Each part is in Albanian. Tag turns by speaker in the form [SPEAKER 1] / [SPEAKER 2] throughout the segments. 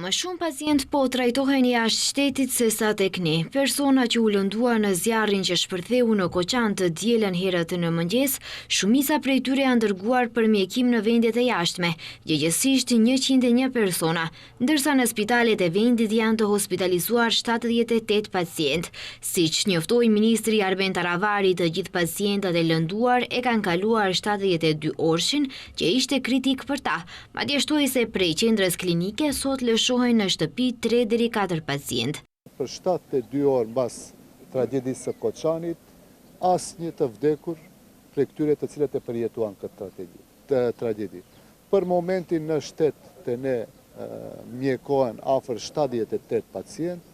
[SPEAKER 1] Më shumë pacientë po trajtohen jashtë shtetit sesa tek ne. Persona që u lënduan në zjarrin që shpërtheu në Koçan të dielën herët në mëngjes, shumica prej tyre janë dërguar për mjekim në vendet e jashtme, gjegjësisht 101 persona, ndërsa në spitalet e vendit janë të hospitalizuar 78 pacientë. Siç njoftoi ministri Arben Taravari, të gjithë pacientët e lënduar e kanë kaluar 72 orëshin, që ishte kritik për ta. Madje shtoi se prej qendrës klinike sot lëshohen në shtëpi 3 deri 4 pacientë.
[SPEAKER 2] Për 72 orë mbas tragjedisë së Koçanit, asnjë të vdekur prej këtyre të cilët e përjetuan këtë tragjedi. Për momentin në shtet te ne mjekohen afër 78 pacientë,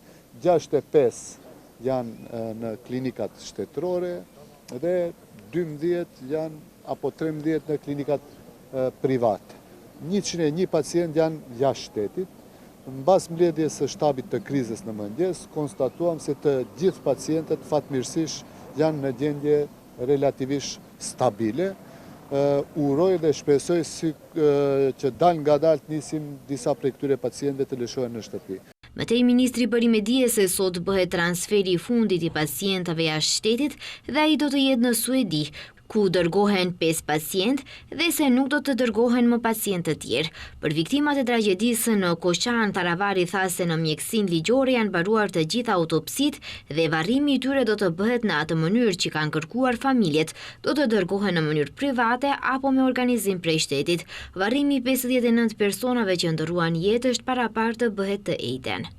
[SPEAKER 2] 65 janë në klinikat shtetërore dhe 12 janë apo 13 në klinikat private. 101 pacient janë jashtë shtetit. Mbas mbledhjes së shtabit të krizës në mëngjes, konstatuam se të gjithë pacientët fatmirësisht janë në gjendje relativisht stabile. Uroj dhe shpresoj si që dalëngadalë të nisim disa prej këtyre pacientëve të lëshohen në shtëpi.
[SPEAKER 1] Më tej ministri bëri me dije se sot bëhet transferi i fundit i pacientëve jashtë shtetit dhe ai do të jetë në Suedi, ku dërgohen 5 pacientë dhe se nuk do të dërgohen më pacientë të tjerë. Për viktimat e tragjedisë në Koçan, Taravari tha se në mjekësinë ligjore janë mbaruar të gjitha autopsitë dhe varrimi i tyre do të bëhet në atë mënyrë që kanë kërkuar familjet, do të dërgohen në mënyrë private apo me organizim prej shtetit. Varrimi i 59 personave që ndërruan jetë është paraparë të bëhet të enjten.